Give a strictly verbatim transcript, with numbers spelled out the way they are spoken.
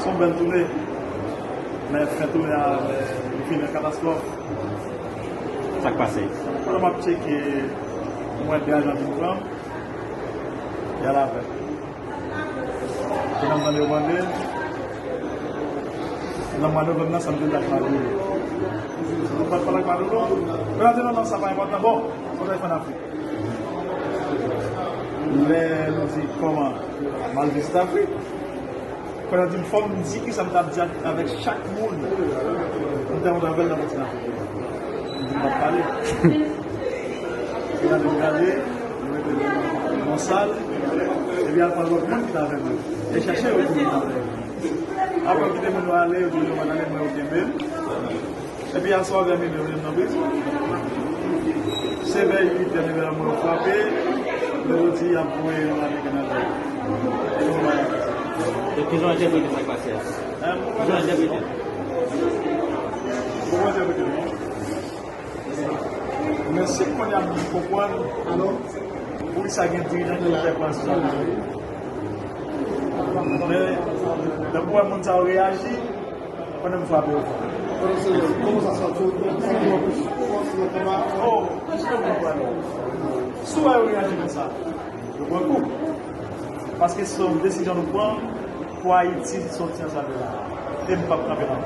Yon bèl tounen. Men fen tounen a, men li fini an katastwòf. Sa k pase? Pandan m ap tcheke, m wè de ajan vin pran m. Y al avè m. Pandan m tande yo mande, nan mwa novanm nan, sa m te t ak Madoulo. Sa m pa t pale ak Madoulo. Yo te di non, non, sa pa enpòtan. Bon, sa w t al fè an Afrik? Lè nou di kòman, m al vizite Afrik. Kounye a di m, fò m di kisa m t ap di ak, avèk chak moun m te rankontre avè l nan kontinan Afrik. M di m p ap pale. Kounye a di m gade, m mete l nan yon sal, epi al pran lòt moun ki t avè m yo. E chèche yo pou yo t avè m. Apre yo kite moun yo ale, yo di yo pa t ale, mwen yo kenbe m. Epi aswè vè minuit, yo mete m nan prizon. Se vè uit è, nèg la mwen frape, lè yo di y ap voye yon Ameriken nan tèt. E nou la. E kijan w entèprete sa k pase a? Hein? Kijan w entèprete? Bon, mwen entèprete, non. Men si kounye a m konprann, poukisa gen dirijan ki fè pran sa. Men, lè m wè moun sa yo reyaji, pandan m frape yo. Kòman sa sòti? Oh, mwen jis konprann. Si w wè yo reyaji konsa, yo pran kou. Paske se yon desizyon nou pran pou Ayiti sòti nan sa l ye la. E m p ap kanpe nan.